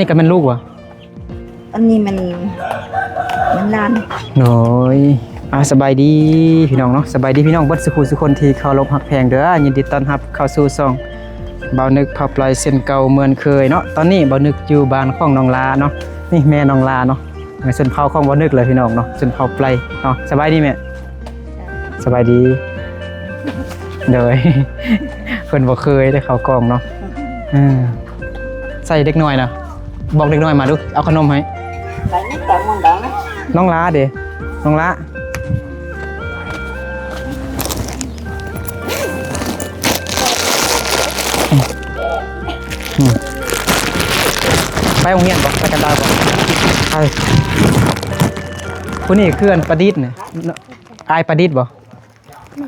ນີ້ກໍແມ່ນລູກບໍ່? ອັນນີ້ມັນ ມັນຫຼານ. ໂດຍ ອ່າ ສະບາຍດີພີ່ນ້ອງເນາະ, ສະບາຍດີພີ່ນ້ອງເບິດສູ່ຜູ້ສູ່ຄົນທີ່ເຄົາລົບຮັກແພງເດີ. ຍິນດີຕ້ອນຮັບເຂົ້າສູ່ຊ່ອງບ່າວນຶກພາໄປເຊັ່ນເກົ່າເໝືອນເຄີຍເນາະ. ຕອນນີ້ບ່າວນຶກຢູ່ບ້ານຂອງນ້ອງຫຼ້າເນາະ, ນີ້ແມ່ນ້ອງຫຼ້າເນາະ. ເອີ ຊົນເຜົ່າຂອງບ່າວນຶກເລີຍພີ່ນ້ອງເນາະ, ຊົນເຜົ່າໄປເນາະ. ສະບາຍດີແມ່. ສະບາຍດີ. ໂດຍ ເພິ່ນບໍ່ເຄີຍໄດ້ເຂົ້າກ້ອງເນາະ. ເອີ ໃສ່ເດັກນ້ອຍນະ, ບອກເດັກນ້ອຍມາດູ ເອົາຂະໜົມໃຫ້. ນ້ອງຫຼ້າເດ ນ້ອງຫຼ້າ. ໄປໂຮງຮຽນບໍ່? ໄປກັນດາບໍ່? ໄປ. ຜູ້ນີ້ຄືອັນປະດິດນະ, ອ້າຍປະດິດບໍ່?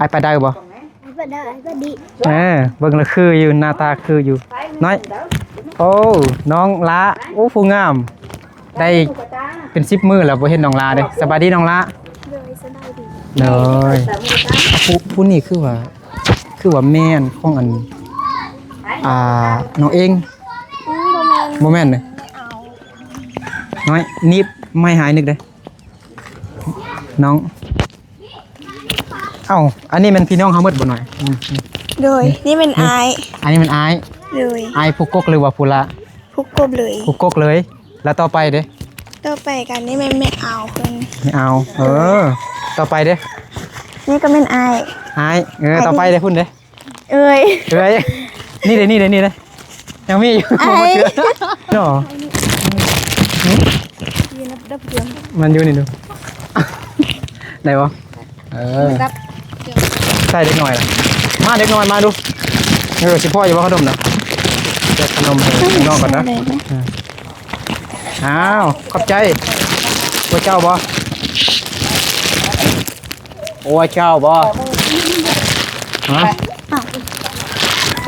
ອ້າຍປະໄດບໍ່? ອ້າຍປະໄດ ອ້າຍປະດິດ. ເອີ ເບິ່ງລະຄືຢູ່, ໜ້າຕາຄືຢູ່. ນ້ອຍ ໂອ້ ນ້ອງຫຼ້າ, ໂອ້ ຜູ້ງາມ. ໄດ້ເປັນສິບມື້ແລ້ວບໍ່ເຫັນນ້ອງຫຼ້າເດ້. ສະບາຍດີນ້ອງຫຼ້າ. ໂດຍ ສະບາຍດີ. ໂດຍ ຜູ້ ຜູ້ນີ້ຄືວ່າ ຄືວ່າແມ່ນຂອງອັນ ອ່າ ນ້ອງເອງ. ອືມ ບໍ່ແມ່ນ ບໍ່ແມ່ນເດ້. ນ້ອຍ ໜີບໄມ້ໃຫ້ອ້າຍນຶກເດ້ ນ້ອງ. ເອົ້າ ອັນນີ້ແມ່ນພີ່ນ້ອງເຮົາໝົດບໍ່ນ້ອຍ? ອືມ ໂດຍ ນີ້ແມ່ນອ້າຍ. ອັນນີ້ແມ່ນອ້າຍ. ໂດຍ ອ້າຍຜູ້ກົກຫຼືວ່າຜູ້ຫຼ້າ? ຜູ້ກົກເລີຍ. ຜູ້ກົກເລີຍ. ແລ້ວຕໍ່ໄປເດ້? ຕໍ່ໄປກັນນີ້ແມ່ນແມ່ອາວເພິ່ນ. ແມ່ອາວ ເອີ ຕໍ່ໄປເດ້? ນີ້ກໍແມ່ນອ້າຍ. ອ້າຍ ເອີ ອ້າຍ ຕໍ່ໄປເດ້ ພຸ້ນເດ້? ເອີຍ ເອີຍ ນີ້ເດ້ ນີ້ເດ້ ນີ້ເດ້. ຍັງມີຢູ່ ອ້າຍ ເນາະ. ມັນຢູ່ນີ້ດູ ໄດ້ບໍ່? ເອີ ໃສ່ເດັກນ້ອຍນະ. ມາເດັກນ້ອຍມາດູ. ເອີ ຊິພໍຢູ່ບໍ່ຂະໜົມນະ? ແຈກຂະໜົມໃຫ້ນ້ອງກ່ອນນະ. ອ້າວ ຂອບໃຈ. ພວກເຈົ້າບໍ່? ໂອ້ຍ ເຈົ້າບໍ່? ຮະ?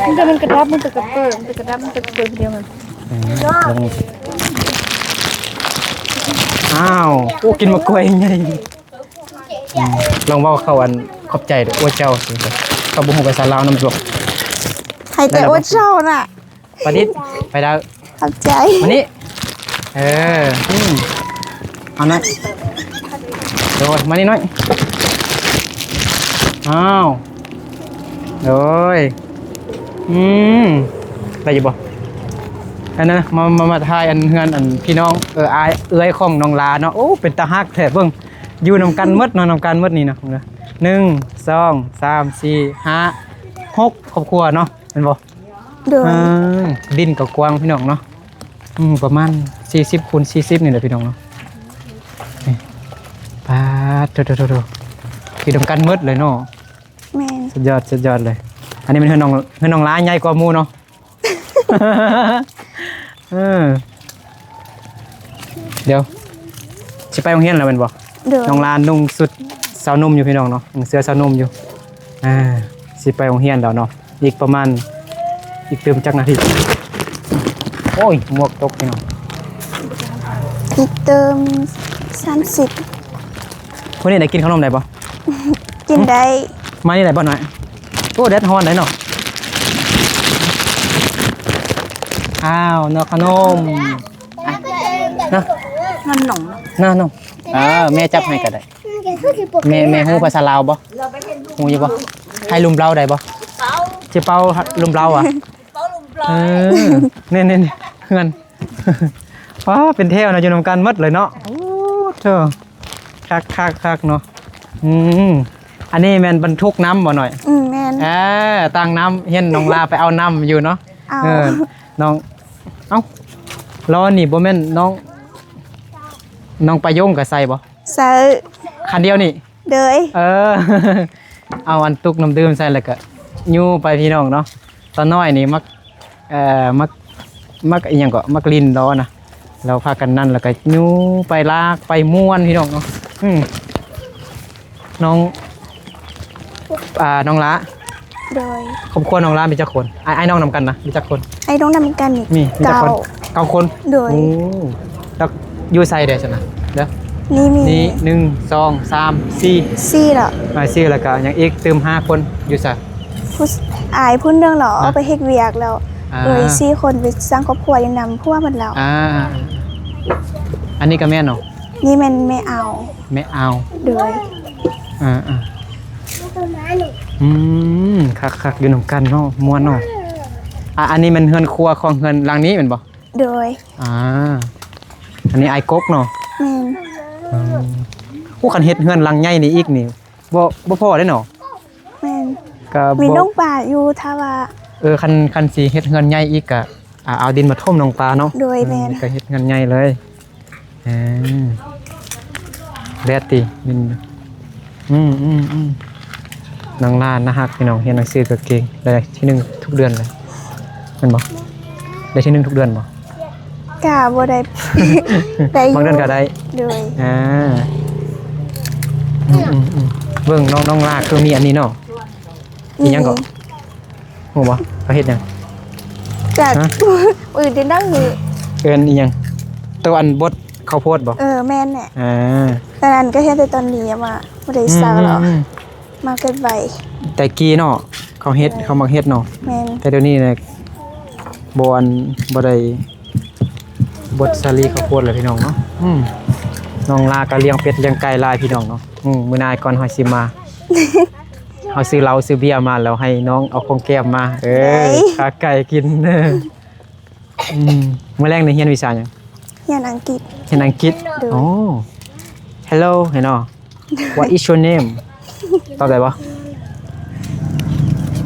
ມັນຈະ ມັນກະດັບ ມັນຈະກະເປີ ມັນຈະກະດັບ ມັນຈະກະເປີດດຽວກັນ. ອືມ ອ້າວ ໂອ້ ກິນໝາກກ້ວຍໃຫຍ່. ອືມ ລອງເວົ້າເຂົ້າອັນຂອບໃຈເດີ ໂອ້ເຈົ້າ. ເຂົາບໍ່ຮູ້ພາສາລາວນຳຕົວະ. ໃຫ້ແຕ່ໂອ້ເຈົ້ານະ. ປະດິດ ໄປເດີ ຂອບໃຈ. ມານີ້ ເອີ ອືມ ເອົາໜ້ອຍ ໂດຍ ມານີ້ໜ້ອຍ. ອ້າວ ໂດຍ ອືມ ໄດ້ຢູ່ບໍ່? ອັນນັ້ນນະ ມາ ມາ ມາຖ່າຍອັນເຮືອນອັນພີ່ນ້ອງ ເອີ ອ້າຍເອື້ອຍຂອງນ້ອງຫຼ້າເນາະ. ໂອ້ ເປັນຕາຮັກແທ້ ເບິ່ງ ຢູ່ນຳກັນໝົດເນາະ ນຳກັນໝົດນີ້ເນາະ. ເບິ່ງເດີ ໜຶ່ງ ສອງ ສາມ ສີ່ ຫ້າ ຫົກຄອບຄົວເນາະ ແມ່ນບໍ່? ໂດຍ ອ່າ ດິນກໍກວ້າງພີ່ນ້ອງເນາະ. ອືມ ປະມານສີ່ສິບຄູນສີ່ສິບນີ້ແຫຼະພີ່ນ້ອງເນາະ. ນີ້ ປາດ ໂທ້ໆໆໆ ຢູ່ນຳກັນໝົດເລີຍເນາະ. ແມ່ນ ສຸດຍອດ ສຸດຍອດເລີຍ. ອັນນີ້ແມ່ນເຮືອນນ້ອງ ເຮືອນນ້ອງຫຼ້າໃຫຍ່ກວ່າໝູ່ເນາະ. ເອີ ດຽວ ຊິໄປໂຮງຮຽນແລ້ວແມ່ນບໍ່? ໂດຍ ນ້ອງຫຼ້ານຸ່ງຊຸດຊາວໜຸ່ມຢູ່ພີ່ນ້ອງເນາະ, ເສື້ອຊາວໜຸ່ມຢູ່. ອ່າ ຊິໄປໂຮງຮຽນແລ້ວເນາະ, ອີກປະມານ ອີກຕື່ມຈັກນາທີ? ໂອ້ຍ ໝວກຕົກພີ່ນ້ອງ. ອີກຕື່ມສາມສິບ. ມື້ນີ້ໄດ້ກິນຂະໜົມໄດ້ບໍ່? ກິນໄດ້. ມານີ້ໄດ້ບໍ່ນ້ອຍ? ໂອ້ ແດດຮ້ອນໄດເນາະ. ອ້າວ ເນາະ ຂະໜົມ ນະ ນະ ນ້ອງ ເອີ ແມ່ຈັບໃຫ້ກໍໄດ້. ແມ່ ແມ່ຮູ້ພາສາລາວບໍ່? ຮູ້ຢູ່ບໍ່? ໃຫ້ລົມເລົ້າໄດ້ບໍ່? ຊິເປົ່າລົມເລົ້າຫວາ? ເອີ ນີ້ໆ ເຮືອນ ວ້າ ເປັນແຖວເນາະ, ຢູ່ນຳກັນໝົດເລີຍເນາະ. ໂອ້ ໂທ້ ຄັກໆໆເນາະ. ອືມ ອັນນີ້ແມ່ນບັນທຸກນ້ຳບໍ່ນ້ອຍ? ອືມ ແມ່ນ. ເອີ ຕັ້ງນ້ຳ ເຫັນນ້ອງຫຼ້າໄປເອົານ້ຳຢູ່ເນາະ. ເອົາ ເອີ ນ້ອງ ເອົ້າ ລໍ້ນີ້ບໍ່ແມ່ນນ້ອງ ນ້ອງປາຍົງກໍໃສ່ບໍ່? ໃສ່ ຄັນດຽວນີ້. ໂດຍ ເອີ ເອົາອັນຕຸກນ້ຳດື່ມໃສ່ ແລ້ວກະຍູ້ໄປພີ່ນ້ອງເນາະ. ຕານ້ອຍນີ້ມັກ ເອີ ມັກ ມັກອີ່ຫຍັງເກາະ ມັກຫຼິ້ນລໍ້ນະ, ແລ້ວພາກັນນັ້ນ ແລ້ວກະຍູ້ໄປ ລາກໄປ ມ່ວນພີ່ນ້ອງເນາະ. ອືມ ນ້ອງ ອ່າ ນ້ອງຫຼ້າ. ໂດຍ ຄອບຄົວນ້ອງຫຼ້າມີຈັກຄົນ? ອ້າຍ ອ້າຍນ້ອງນຳກັນນະ ມີຈັກຄົນ? ອ້າຍນ້ອງນຳກັນນີ້ ມີ ມີຈັກຄົນ? ເກົ້າ ເກົ້າຄົນ. ໂດຍ ອືມ ແລ້ວຢູ່ໃສແດ່ຊັ້ນນະ? ເດີ ນີ້ມີ ນີ້ ໜຶ່ງ ສອງ ສາມ ສີ່ ສີ່ແລ້ວ. ອ້າຍ ສີ່ ແລ້ວກະຍັງອີກຕື່ມຫ້າຄົນ ຢູ່ໃສ? ຜູ້ ອ້າຍຜູ້ໜຶ່ງເນາະ ອາ ເອົາໄປເຮັດວຽກແລ້ວ. ອ່າ ໂດຍສີ່ຄົນໄປສ້າງຄອບຄົວຢູ່ນຳຜົວໝົດແລ້ວ. ອ່າ ອັນນີ້ກໍແມ່ນເນາະ? ນີ້ແມ່ນແມ່ອາວ. ແມ່ອາວ. ໂດຍ. ອ່າ ອ່າ ອືມ ຄັກໆ ຢູ່ນຳກັນເນາະ ມ່ວນເນາະ. ອ່າ ອັນນີ້ແມ່ນເຮືອນຄົວຂອງເຮືອນຫຼັງນີ້ແມ່ນບໍ່? ໂດຍ. ອ່າ ອັນນີ້ອ້າຍກົກເນາະ? ແມ່ນ. ອືມ ໂອ້ ຄັນເຮັດເຮືອນຫຼັງໃຫຍ່ນີ້ອີກນີ້ ບໍ່ ບໍ່ພໍເດ້ເນາະ? ແມ່ນ. ກໍມີ ບໍ່ ນ້ອງປາຢູ່ ຖ້າວ່າ ເອີ ຄັນ ຄັນຊິເຮັດເຮືອນໃຫຍ່ອີກກໍ ອ່າ ເອົາດິນມາຖົມນ້ອງປາເນາະ. ໂດຍ. ອືມ ແມ່ນ. ກໍເຮັດເຮືອນໃຫຍ່ເລີຍ. ເອີ ແດດຕິ ອືມ ອືມ ອືມ ອືມ. ນ້ອງຫຼ້ານໜ້າຮັກພີ່ນ້ອງ ຮຽນໜັງສືກໍເກັ່ງ ໄດ້ທີໜຶ່ງທຸກເດືອນເລີຍ ແມ່ນບໍ່? ໄດ້ທີໜຶ່ງທຸກເດືອນບໍ່? ກະບໍ່ໄດ້ ໄດ້ຢູ່ ບາງເດືອນກໍໄດ້. ໂດຍ. ອ່າ ອືມ ອືມ ອືມ. ເບິ່ງນ້ອງ ນ້ອງຫຼ້າຄືມີອັນນີ້ເນາະ. ອີຫຍັງເກາະ? ມີ. ຮູ້ບໍ່? ເຂົາເຮັດຫຍັງ? ຈາກ ຮະ? ອື່ນເດ້ນະ ເອີ້ນອີຫຍັງ? ໂຕອັນບົດເຂົ້າໂພດບໍ່? ເອີ ແມ່ນແຫຼະ. ອ່າ ຕອນນັ້ນກໍເຮັດແຕ່ຕອນນີ້ ວ່າບໍ່ໄດ້ເຊົາແລ້ວ ອືມ ມາເກັບໄວ້. ແຕ່ກີ້ເນາະ ເຂົາເຮັດ ເອີ ເຂົາມັກເຮັດເນາະ. ແມ່ນ. ແຕ່ດຽວນີ້ນະ ບໍ່ ອັນ ບໍ່ໄດ້ບົດສາລີເຂົ້າໂພດແລ້ວ ພີ່ນ້ອງເນາະ. ອືມ ນ້ອງຫຼ້າກໍລ້ຽງເປັດລ້ຽງໄກ່ຫຼາຍ ພີ່ນ້ອງເນາະ. ອືມ ມື້ໜ້າກ່ອນເຮົາຊິມາ ເຮົາຊື້ເຫຼົ້າຊື້ເບຍມາແລ້ວໃຫ້ນ້ອງເອົາຂອງແກ້ມມາ. ເອີ ໄດ້ ຂາໄກ່ກິນ. ອືມ ມື້ແລງນີ້ຮຽນວິຊາຫຍັງ? ຮຽນອັງກິດ. ຮຽນອັງກິດ. ໂດຍ. ໂອ້ Hello ເຫັນບໍ່? What is your name? ຕອບໄດ້ບໍ່?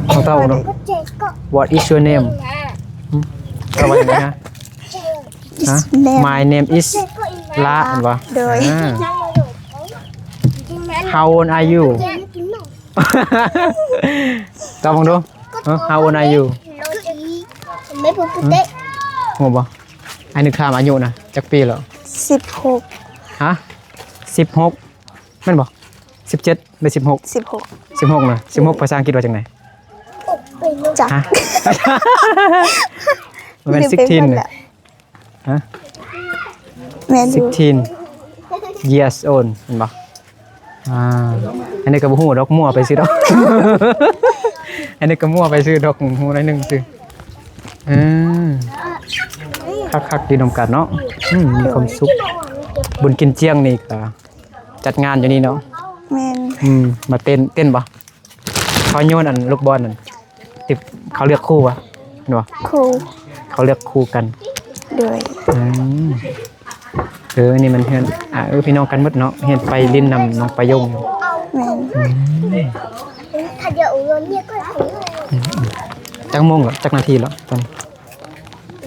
ຕ້ອງຕອບເນາະ. What is your name? ຫຶ? ຕອບວ່າຫຍັງນະ? ຮະ? My name is ລາ ເຫັນບໍ່? ໂດຍ. ອ່າ How old are you? ຕອບເບິ່ງດູ. ເອີ How old are you? ຮູ້ບໍ່? ອ້າຍນຶກຖາມອາຍຸນະ ຈັກປີແລ້ວ? ສິບຫົກ. ຮະ? ສິບຫົກ ແມ່ນບໍ່? ສິບເຈັດ ຫຼື ສິບຫົກ? ສິບຫົກ. ສິບຫົກນະ. ສິບຫົກພາສາອັງກິດວ່າຈັ່ງໃດ? ຈັກ. ຮະ? ບໍ່ແມ່ນ ສິບເຈັດ ເນາະ. ຮະ? ແມ່ນຢູ່. Sixteen years old ແມ່ນບໍ່? ອ່າ ອັນນີ້ກໍບໍ່ຮູ້ດອກ ມົວໄປຊື່ດອກ. ອັນນີ້ກໍມົວໄປຊື່ດອກ ຮູ້ໜ້ອຍໜຶ່ງຊື່. ເອີ ຄັກໆ ຢູ່ນຳກັນເນາະ. ອືມ ມີຄວາມສຸກ. ບຸນກິນຈຽງນີ້ກໍຈັດງານຢູ່ນີ້ເນາະ. ແມ່ນ. ອືມ ມາເຕັ້ນ ເຕັ້ນບໍ່? ເຂົາໂຍນອັນລູກບອນນັ້ນ ຕິ ເຂົາເລືອກຄູ່ວະ ແມ່ນບໍ່? ຄູ່. ເຂົາເລືອກຄູ່ກັນ. ໂດຍ. ອືມ ເອີ ນີ້ມັນເຮືອນ ອ່າ ເອີ ພີ່ນ້ອງກັນໝົດເນາະ ເຫັນໄປຫຼິ້ນນຳນ້ອງປາຍົງ. ແມ່ນ. ອືມ ອືມ ຈັກໂມງລະ ຈັກນາທີລະຕອນນີ້?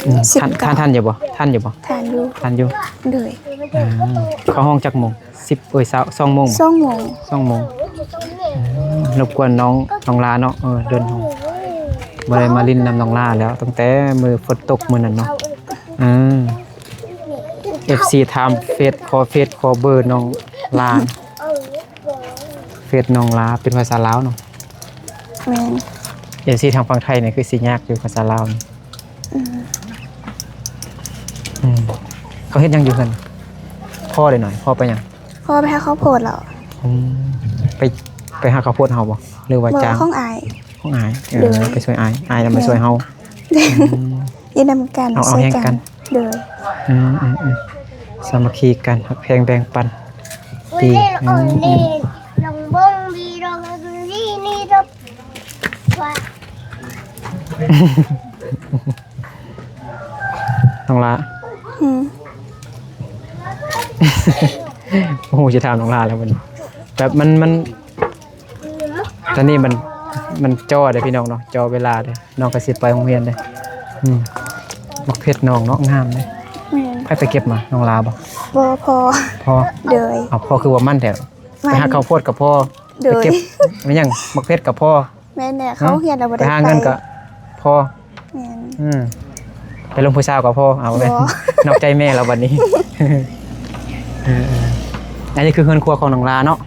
ອືມ ທັນ ທັນ ທັນຢູ່ບໍ່? ທັນຢູ່ບໍ່? ທັນຢູ່. ທັນຢູ່. ໂດຍ. ອ່າ ເຂົ້າຫ້ອງຈັກໂມງ? ສິບ ເອີຍ ຊາວ ສອງໂມງ. ສອງໂມງ. ສອງໂມງ. ອືມ ລົບກວນນ້ອງ ນ້ອງລາເນາະ. ເອີ ດົນ ບໍ່ໄດ້ມາຫຼິ້ນນຳນ້ອງລາແລ້ວ ຕັ້ງແຕ່ມື້ຝົນຕົກມື້ນັ້ນເນາະ. ເອີ ເອັຟຊີຖາມເຟສ ຂໍເຟສ ຂໍເບີນ້ອງລາ. ເຟສນ້ອງລາເປັນພາສາລາວເນາະ. ແມ່ນ. ເອັຟຊີທາງຝັ່ງໄທນີ້ຄືຊິຍາກຢູ່ພາສາລາວນີ້. ອືມ ອືມ ເຂົາເຮັດຫຍັງຢູ່ເຮືອນ? ພໍ່ໄດ້ໜ້ອຍ ພໍ່ໄປຫຍັງ? ພໍ່ໄປຫາເຂົ້າໂພດແລ້ວ. ອືມ ໄປ ໄປຫາເຂົ້າໂພດເຮົາບໍ່ ຫຼືວ່າຈ້າງ? ຂອງອ້າຍ. ຂອງອ້າຍ. ເອີ ໂດຍ. ໄປຊ່ວຍອ້າຍ ອ້າຍນຳມາຊ່ວຍເຮົາ. ອືມ ຢູ່ນຳກັນ ເອົາ ເອົາແຮງກັນ. ຊ່ວຍກັນ. ໂດຍ. ອືມ ອືມ ອືມ ສາມັກຄີກັນ ຮັກແພງແບ່ງປັນ. ດີ. ອືມ ອືມ. ນ້ອງລາ. ອືມ ບໍ່ຮູ້ຊິຖາມນ້ອງລາແລ້ວບັດນີ້ ແບບມັນ ມັນ ຕອນນີ້ມັນ ມັນຈໍ້ເດ້ພີ່ນ້ອງເນາະ ຈໍ້ເວລາເດ້ ນ້ອງກໍຊິໄປໂຮງຮຽນເດ້. ອືມ ໝາກເຜັດນ້ອງເນາະ ງາມເດ້. ແມ່ນ. ໃຜໄປເກັບມາ ນ້ອງລາບໍ່? ບໍ່ ພໍ່. ພໍ່. ໂດຍ. ເອົາ ພໍ່ຄືວ່າໝັ້ນແທ້. ໄປຫາເຂົ້າໂພດກັບພໍ່. ໂດຍ. ໄປເກັບ ແມ່ນຫຍັງ ໝາກເຜັດກັບພໍ່. ແມ່ນແຫຼະ ເຂົ້າໂຮງຮຽນແລ້ວບໍ່ໄດ້ໄປ ໄປຫາເງິນກໍພໍ່. ແມ່ນ. ອືມ ໄປລົມຜູ້ສາວກໍພໍ ເອົາແມ່ນ ບໍ່ ນອກໃຈແມ່ແລ້ວບັດນີ້. ເອີໆ ອັນນີ້ຄືເຮືອນຄົວຂອງນ້ອງລາເນາະ.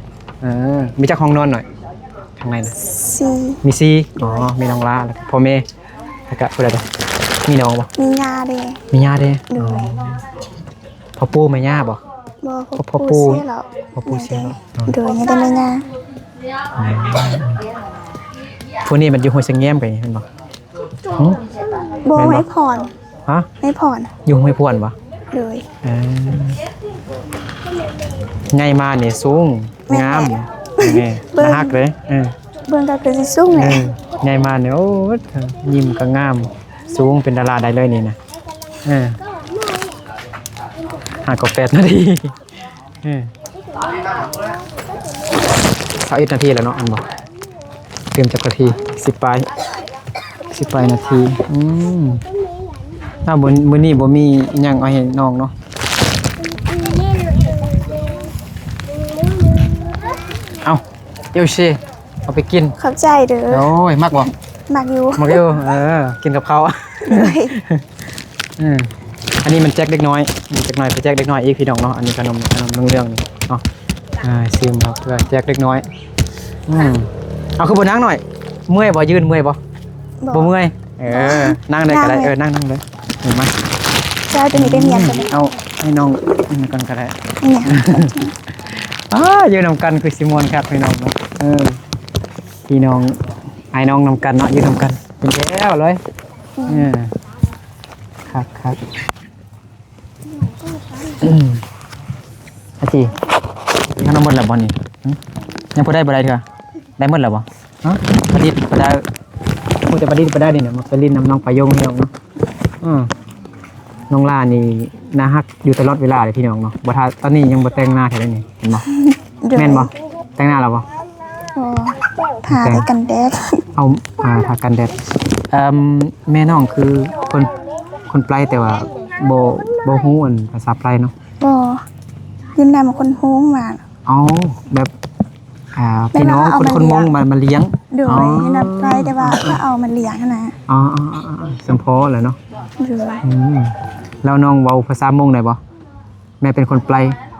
ເອີ ມີຈັກຫ້ອງນອນໜ້ອຍຂ້າງໃນນະ? ສີ່. ມີສີ່. ໂດຍ. ອໍ ມີນ້ອງລາ ແລ້ວກໍພໍ່ແມ່ ແລ້ວກໍຜູ້ໃດຕໍ່? ມີນ້ອງບໍ່? ມີຍ່າເດ້. ມີຍ່າເດ້. ໂດຍ. ອໍ ພໍ່ປູ່ແມ່ຍ່າບໍ່? ບໍ່ ພໍ່ ພໍ່ປູ່ ພໍ່ປູ່ເສຍແລ້ວ. ພໍ່ປູ່ເສຍແລ້ວ. ໂດຍ ຍັງແຕ່ແມ່ຍ່າ. ອືມ ຜູ້ນີ້ມັນຢູ່ຫ້ວຍສະແງມໄປນີ້ແມ່ນບໍ່? ຫຶ? ບໍ່ ແມ່ນບໍ່? ໄມ້ພອນ ຮະ? ໄມ້ພອນ ຢູ່ຫ້ວຍພວນບໍ່? ໂດຍ ເອີ ໃຫຍ່ມານີ້ສູງ ແມ່ນ ງາມ ແຫຼະ ນີ້ ເບິ່ງ ໜ້າຮັກເດ້ ເອີ ເບິ່ງກໍຄືຊິສູງແຫຼະ ເອີ ໃຫຍ່ມານີ້ ໂອ້ ຍິ້ມກໍງາມ ສູງເປັນດາລາໄດ້ເລີຍນີ້ນະ ເອີ ຫາກໍແປດນາທີ. ເອີ ຊາວເອັດນາທີແລ້ວເນາະ ແມ່ນບໍ່? ຕື່ມຈັກນາທີ? ສິບປາຍ ສິບປາຍນາທີ ອືມ ອ້າວ ມື້ ມື້ນີ້ບໍ່ມີຫຍັງເອົາໃຫ້ນ້ອງເນາະ ເອົ້າ ເອວເຊ ເອົາໄປກິນ ຂອບໃຈເດີ ໂອ້ຍ ມັກບໍ່? ມັກຢູ່ ມັກຢູ່ ເອີ ກິນກັບເຂົ້າ ໂດຍ ເອີ ອັນນີ້ມັນແຈກເດັກນ້ອຍ ເດັກນ້ອຍໄປແຈກເດັກນ້ອຍອີກພີ່ນ້ອງເນາະ ອັນນີ້ຂະໜົມ ຂະໜົມເຫຼືອງໆນີ້ເນາະ ອ່າ ຊິມເອົາເພື່ອແຈກເດັກນ້ອຍ ອືມ ເອົາ ຄືບໍ່ນັ່ງໜ້ອຍ ເມື່ອຍບໍ່? ຢືນເມື່ອຍບໍ່? ບໍ່ ບໍ່ເມື່ອຍ ເອີ ນັ່ງເລີຍກໍໄດ້ ນັ່ງເລີຍ ເອີ ນັ່ງ ນັ່ງເລີຍ ເອົາມາ ເຈົ້າ ຕົວນີ້ໄດ້ຮຽນ ຕົວນີ້ ເອົາໃຫ້ນ້ອງນີ້ກ່ອນກໍໄດ້ ນີ້ ອ່າ ຢູ່ນຳກັນຄືຊິມ່ວນຄັກພີ່ນ້ອງເນາະ ເອີ ພີ່ນ້ອງ ອ້າຍນ້ອງນຳກັນເນາະ ຢູ່ນຳກັນ ເປັນແຖວເລີຍ ອືມ ເອີ ຄັກໆ ອືມ ອາຈີ ຍັງບໍ່ໝົດລະບໍ່ນີ້? ຫຶ ຍັງບໍ່ໄດ້ ບໍ່ໄດ້ເທື່ອ ໄດ້ໝົດລະບໍ່? ຮະ ປະດິດປະດາຍ ຮູ້ແຕ່ປະດິດປະດາຍນີ້ນະ ມາໄປຫຼິ້ນນຳນ້ອງປາຍົງພີ່ນ້ອງເນາະ ອືມ ນ້ອງຫຼ້ານີ້ໜ້າຮັກຢູ່ຕະຫຼອດເວລາເລີຍພີ່ນ້ອງເນາະ ບໍ່ຖ້າ ຕອນນີ້ຍັງບໍ່ແຕ່ງໜ້າເທື່ອໃດນີ້ ເຫັນບໍ່? ໂດຍ ແມ່ນບໍ່? ແຕ່ງໜ້າແລ້ວບໍ່? ບໍ່ ທາແຕ່ກັນແດດ ເອົາ ອ່າ ທາກັນແດດ ເອີ່ມ ແມ່ນ້ອງຄືຄົນ ຄົນໄປ ແຕ່ວ່າບໍ່ ບໍ່ຮູ້ອັນພາສາໄປເນາະ ບໍ່ ຢູ່ນຳຄົນໂຮງມາ ເອົາ ແບບ ອ່າ ແບບວ່າ ພີ່ນ້ອງ ເອົາ ຄົນ ມາລ້ຽງ ຄົນມົ້ງມາ ມາລ້ຽງ ໂດຍ ອໍ ຢູ່ນຳໄປ ແຕ່ວ່າເຂົາເອົາມາລ້ຽງຫັ້ນນະ ອໍໆໆ ສົມພໍແຫຼະເນາະ ໂດຍ ອືມ ແລ້ວນ້ອງເວົ້າພາສາມົ້ງໄດ້ບໍ່? ແມ່ເປັນຄົນໄປ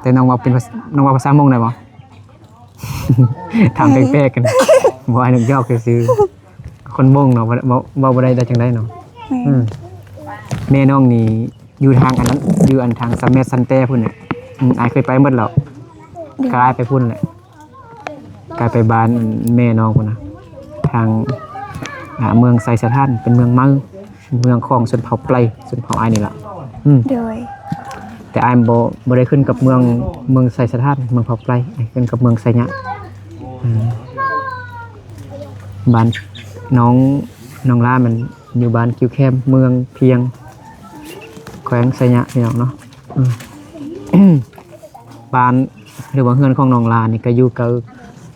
ແຕ່ນ້ອງເວົ້າເປັນພາສາ ນ້ອງເວົ້າພາສາມົ້ງໄດ້ບໍ່? ຖາມແປກໆກັນ ບໍ່ ອ້າຍນກຢອກຊື່ໆ ຄົນມົ້ງເນາະ ເວົ້າ ເວົ້າ ເວົ້າບໍ່ໄດ້ ໄດ້ຈັ່ງໃດເນາະ ແມ່ນ ອືມ ແມ່ນ້ອງນີ້ຢູ່ທາງອັນນັ້ນ ຢູ່ອັນທາງສາມແມດຊັນແຕ້ພຸ້ນແຫຼະ ອືມ ອ້າຍເຄີຍໄປໝົດແລ້ວ ໂດຍ ກາຍໄປພຸ້ນແຫຼະ ກາຍໄປບ້ານແມ່ນ້ອງພຸ້ນນະ ທາງ ອ່າ ເມືອງໄຊສະຖານ ເປັນເມືອງໃໝ່ ເມືອງຂອງຊົນເຜົ່າໄປ ຊົນເຜົ່າອ້າຍນີ້ລະ ອືມ ໂດຍ ແຕ່ອ້າຍບໍ່ ບໍ່ໄດ້ຂຶ້ນກັບເມືອງ ເມືອງໄຊສະຖານ ເມືອງເຜົ່າໄປ ອ້າຍຂຶ້ນກັບເມືອງໄຊຍະ ອືມ ບ້ານນ້ອງ ນ້ອງຫຼ້າມັນຢູ່ບ້ານກິ້ວແຄມ ເມືອງພຽງ ແຂວງໄຊຍະ ພີ່ນ້ອງເນາະ ອືມ ບ້ານ ຫຼືວ່າເຮືອນຂອງນ້ອງຫຼ້ານີ້ກໍຢູ່ໃກ້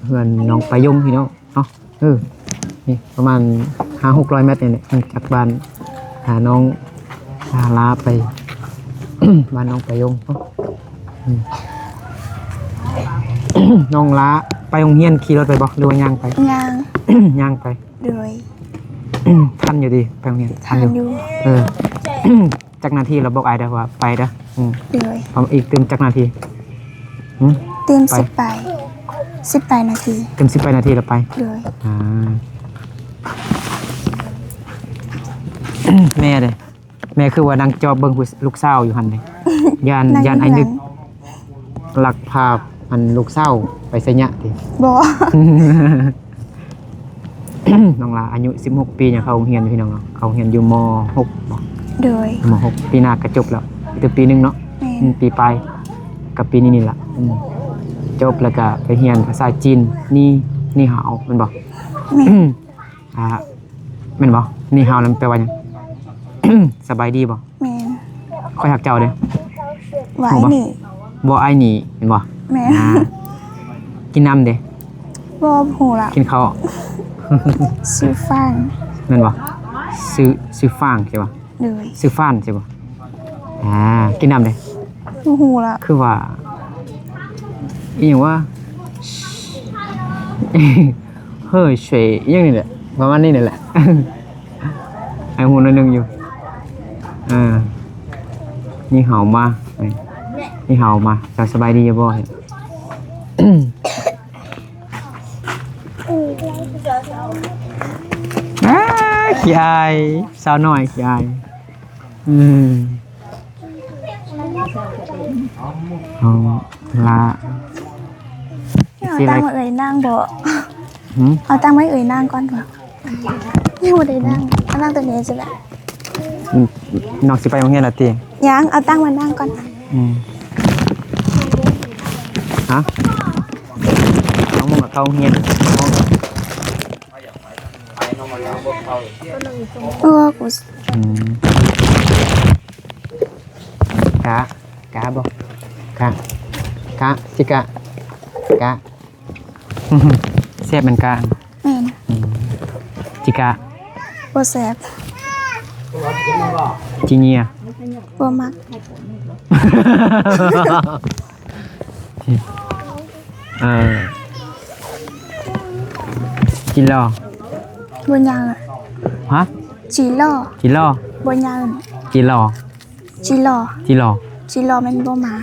ເຮືອນນ້ອງປາຍົງ ພີ່ນ້ອງເນາະ ເອີ ນີ້ປະມານຫ້າຫົກຮ້ອຍແມັດນີ້ແຫຼະ ຈາກບ້ານ ອ່າ ນ້ອງ ອ່າ ຫຼ້າໄປ ບ້ານນ້ອງປາຍົງເນາະ ອືມ ນ້ອງຫຼ້າໄປໂຮງຮຽນຂີ່ລົດໄປບໍ່ ຫຼືວ່າຍ່າງໄປ? ຍ່າງ ຍ່າງໄປ ໂດຍ ທັນຢູ່ຕິ ໄປໂຮງຮຽນ ທັນຢູ່ ທັນຢູ່ ເອີ ຈັກນາທີລະບອກອ້າຍເດີວ່າໄປເດີ ອືມ ໂດຍ ອີກຕື່ມຈັກນາທີ? ຫຶ ຕື່ມ ໄປ ສິບປາຍ ສິບປາຍນາທີ ຕື່ມສິບປາຍນາທີລະໄປ ໂດຍ ອ່າ ແມ່ເດ ແມ່ຄືວ່ານັ່ງຈອບເບິ່ງຜູ້ ລູກສາວຢູ່ຫັ້ນເດ ຢ້ານ ຢ້ານອ້າຍນຶກ ລັກພາອັນລູກສາວໄປໄຊຍະຕິ? ບໍ່ ນ້ອງຫຼ້າອາຍຸສິບຫົກປີ ຍັງເຂົ້າໂຮງຮຽນຢູ່ ພີ່ນ້ອງເນາະ ເຂົ້າໂຮງຮຽນຢູ່ ມໍຫົກ ບໍ່? ໂດຍ ມໍຫົກ ປີໜ້າກໍຈົບແລ້ວ ອີກແຕ່ປີໜຶ່ງເນາະ ແມ່ນ ອືມ ປີປາຍ ກັບປີນີ້ນີ້ລະ ອືມ ຈົບແລ້ວກໍໄປຮຽນພາສາຈີນ ນີ້ ນີ້ຫາວ ແມ່ນບໍ່? ແມ່ນ ອ່າ ແມ່ນບໍ່? ນີ້ຫາວນັ້ນແປວ່າຫຍັງ? ສະບາຍດີບໍ່? ແມ່ນ ຂ້ອຍຮັກເຈົ້າເດ້ ວ່າອ້າຍນີ້ ບໍ່ ອ້າຍນີ້ ແມ່ນບໍ່? ແມ່ນ ອ່າ ກິນນ້ຳເດ້ ບໍ່ຮູ້ລະ ກິນເຂົ້າ ຊື່ຟາງ ແມ່ນບໍ່? ຊື່ ຊື່ຟາງໃຊ່ບໍ່? ໂດຍ ຊື່ຟານໃຊ່ບໍ່? ອ່າ ກິນນ້ຳເດ້ ບໍ່ຮູ້ລະ ຄືວ່າ ອີຫຍັງວະ ເຮີ່ຍເສຍ ອີຫຍັງນີ້ແຫຼະ ປະມານນີ້ນີ້ແຫຼະ ອ້າຍຮູ້ໜ້ອຍໜຶ່ງຢູ່ ເອີ ນີ້ເຮົາມາ ນີ້ເຮົາມາ ເຈົ້າສະບາຍດີຢູ່ບໍ່? ອ້າ ຂີ້ອາຍ ສາວນ້ອຍຂີ້ອາຍ ອືມ ເອົາລະ ເອົາຕັ້ງໄວ້ເອີ່ຍນັ່ງບໍ່? ຫື? ເອົາຕັ້ງໄວ້ເອີ່ຍນັ່ງກ່ອນບໍ່? ຍັງບໍ່ໄດ້ນັ່ງ ເອົານັ່ງຕົວນີ້ຊິລະ ອືມ ນ້ອງຊິໄປໂຮງຮຽນແລ້ວຕິ? ຍັງ ເອົາຕັ້ງມານັ່ງກ່ອນ. ອືມ ຮະ ນ້ອງມຸກເຂົ້າໂຮງຮຽນ? ໂອ້ ອືມ ກະ ກະບໍ່ ກະ ກະ ຊິກະ ກະ ແຊບແມ່ນກະ? ແມ່ນ. ອືມ ຈິກະ ບໍ່ແຊບ. ຈິເຍຍ ບໍ່ມັກ. ເອີ ຈິລໍ ບໍ່ຍາວ. ຮະ? ຈິລໍ ຈິລໍ ບໍ່ຍາວ. ຈິລໍ ຈິລໍ ຈິລໍ ແມ່ນບໍ່ມາ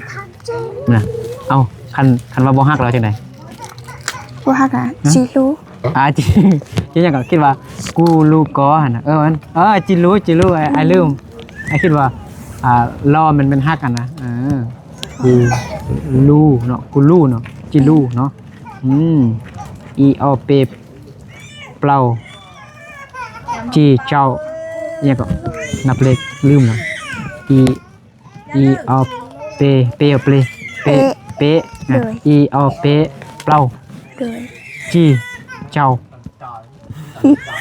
ນະ. ເອົ້າ ຄັນ ຄັນວ່າບໍ່ຮັກແລ້ວຈັ່ງໃດ? ບໍ່ຮັກອະ ຮະ? ຈິລູ. ອ່າ ຈິ ຈິຫຍັງກໍຄິດວ່າກູລູກໍຫັ້ນນະ. ເອີ ມັນ ເອີ ຈິລູ ຈິລູ ອ້າຍ ອ້າຍລືມ. ອ້າຍຄິດວ່າ ອ່າ ລໍມັນແມ່ນຮັກຫັ້ນນະ. ເອີ ກູລູເນາະ ກູລູເນາະ ຈິລູເນາະ. ອືມ ອີ ອໍ ເປ ເປົ່າ ຈີ ເຈົ້າ ອີ່ຫຍັງກໍ ນັບເລກລືມແລ້ວ. ອີ ອີ ອໍ ເປ ເປ ເປ ເປ ເປ ເອີ ໂດຍ ອີ ອໍ ເປ ເປົ່າ ໂດຍ ຈີ ເຈົ້າ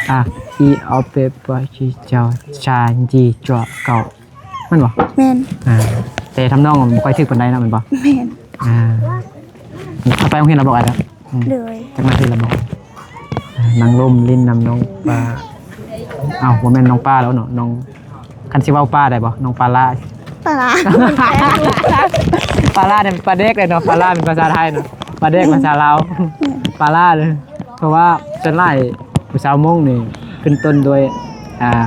ອ່າ ອີ ອໍ ເປ ເປົ່າ ຈີ ເຈົ້າ ຊາ ຈີ ຈົວ ເກົ່າ. ແມ່ນບໍ່? ແມ່ນ. ອ່າ ແຕ່ທຳນອງມັນບໍ່ຄ່ອຍຖືກປານໃດເນາະ ແມ່ນບໍ່? ແມ່ນ. ອ່າ ເຂົ້າໄປໂຮງຮຽນແລ້ວບໍ່? ອາດ ອືມ ໂດຍ ຈັກໜ້າທີ່ລະບໍ່? ອ່າ ນັ່ງລົມຫຼິ້ນນຳນ້ອງປາ. ເອົ້າ ບໍ່ແມ່ນນ້ອງປາແລ້ວເນາະ ນ້ອງ ຄັນຊິເວົ້າປາໄດ້ບໍ່? ນ້ອງປາລາ. ປາລາ ປາລານີ້ປາແດກເດ້ເນາະ ປາລາເປັນພາສາໄທເນາະ ປາແດກພາສາລາວ ປາລາເລີຍ. ເພາະວ່າສ່ວນຫຼາຍຜູ້ສາວມົ້ງນີ້ຂຶ້ນຕົ້ນດ້ວຍ ອ່າ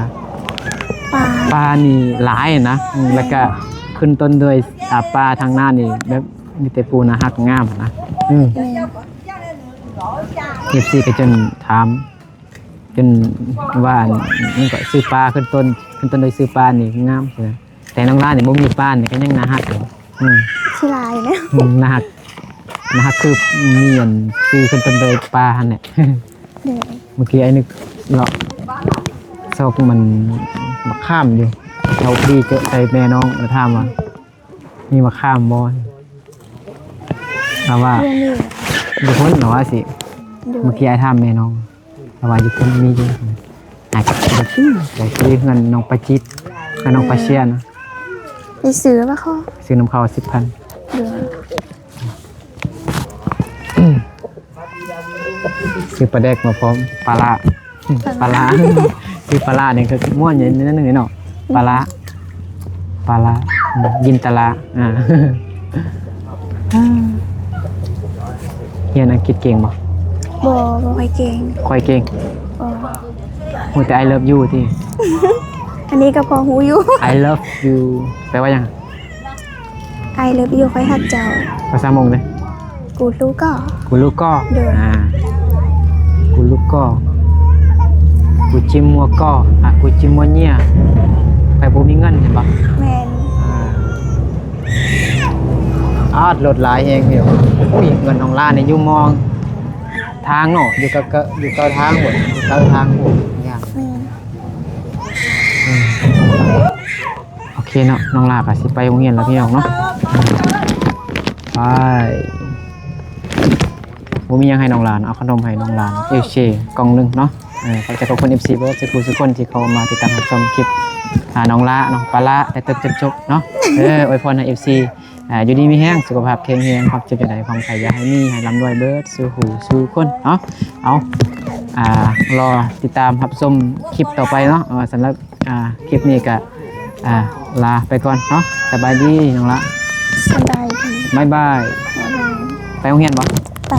ປາ ປານີ້ຫຼາຍນະ. ອືມ ແລ້ວກະຂຶ້ນຕົ້ນດ້ວຍ ອ່າ ປາທາງໜ້ານີ້ແບບມີແຕ່ປູໜ້າຮັກງາມນະ. ອືມ ແມ່ນ. ເອຟຊີ ກໍຈົນຖາມ ຈົນວ່າ ອັນ ມັນກໍຊື່ປາ ຂຶ້ນຕົ້ນ ຂຶ້ນຕົ້ນດ້ວຍຊື່ປານີ້ງາມ. ແຕ່ນ້ອງລານີ້ບໍ່ມີປານີ້ກໍຍັງໜ້າຮັກຢູ່. ອືມ ຊິຫຼາຍແລ້ວ. ອືມ ໜ້າຮັກ ໜ້າຮັກຄືມີອັນຊື່ຂຶ້ນຕົ້ນດ້ວຍປາຫັ້ນແຫຼະ. ໂດຍ ເມື່ອກີ້ອ້າຍນຶກເລາະຊອກມັນບັກຂາມຢູ່ ເຮົາດີເຈີໃສ່ແມ່ນ້ອງ ແລ້ວຖາມວ່າ ມີໝາກຂາມບໍ່? ລາວວ່າ ບໍ່ມີ ຢູ່ພຸ້ນ ລາວວ່າຊິ. ໂດຍ ເມື່ອກີ້ອ້າຍຖາມແມ່ນ້ອງ ລາວວ່າຢູ່ພຸ້ນມີຢູ່. ອາດຈະໄປຊື້ ໄປຊື້ເຮືອນນ້ອງປາຈິດ ເຮືອນນ້ອງປາຊຽນ. ໄປຊື້ມາຂໍ ຊື້ນຳເຂົາສິບພັນ. ໂດຍ ຊື້ປາແດກມາພ້ອມ ປາຫຼ້າ ປາຫຼ້າ ປາຫຼ້າ ຊື້ປາຫຼ້ານີ້ຄືມ່ວນຢູ່ໃນນັ້ນເນາະ ປາຫຼ້າ ປາຫຼ້າ ອືມ ຢິນຕະຫຼ້າ. ອ່າ ຮຽນອັງກິດເກັ່ງບໍ່? ບໍ່ ບໍ່ຄ່ອຍເກັ່ງ. ຂ້ອຍເກັ່ງ. ບໍ່ ຮູ້ແຕ່ I love you ຕິ? ອັນນີ້ກໍພໍຮູ້ຢູ່. I love you ແປວ່າຫຍັງ? I love you ຂ້ອຍຮັກເຈົ້າ. ພາສາມົ້ງເດ້? ກູລູກໍ ກູລູກໍ. ໂດຍ ອ່າ ກູລູກໍ ກູຈິມມົວກໍ ອ່າ ກູຈິມມົວເນຍ. ໄປບໍ່ມີເງິນ ເຫັນບໍ່? ແມ່ນ. ອ່າ ອາດລົດຫຼາຍແຮງຢູ່. ໂອ້ຍ ເຮືອນນ້ອງຫຼ້ານີ້ຢູ່ມອງທາງເນາະ ຢູ່ກະ ກະ ຢູ່ເກົ້າທາງພຸ້ນ ຢູ່ເກົ້າທາງພຸ້ນ. ຍາກ. ແມ່ນ. ອືມ ໂອເຄເນາະ ນ້ອງຫຼ້າກໍຊິໄປໂຮງຮຽນແລ້ວພີ່ນ້ອງເນາະ. ໄປ ບໍ່ມີຫຍັງໃຫ້ນ້ອງຫຼ້າເນາະ ເອົາຂະໜົມໃຫ້ນ້ອງຫຼ້າເນາະ ເອຟຊີ ກ່ອງໜຶ່ງເນາະ. ເອີ ຂໍຂອບໃຈຂອບຄຸນ ເອຟຊີ ເບິດສູ່ຜູ້ສູ່ຄົນທີ່ເຂົ້າມາຕິດຕາມຮັບຊົມຄລິບ ອ່າ ນ້ອງຫຼ້າເນາະ ປາຫຼ້າ ແຕ່ຕົ້ນຈົນຈົບເນາະ. ເອີ ອວຍພອນໃຫ້ ເອຟຊີ ອ່າ ຢູ່ດີມີແຮງ ສຸຂະພາບແຂງແຮງ ຄວາມເຈັບຢ່າໄດ້ ຄວາມໄຂ້ຢ່າໃຫ້ມີ ໃຫ້ລ່ຳລວຍເບິດສູ່ຫູສູ່ຄົນເນາະ. ເອົາ ອ່າ ລໍຕິດຕາມຮັບຊົມຄລິບຕໍ່ໄປເນາະ. ເອົາ ສຳລັບ ອ່າ ຄລິບນີ້ກະ ອ່າ ລາໄປກ່ອນເນາະ. ສະບາຍດີນ້ອງຫຼ້າ. ສະບາຍດີ. ບາຍບາຍ. ບາຍບາຍ. ໄປໂຮງຮຽນບໍ່? ໄປ.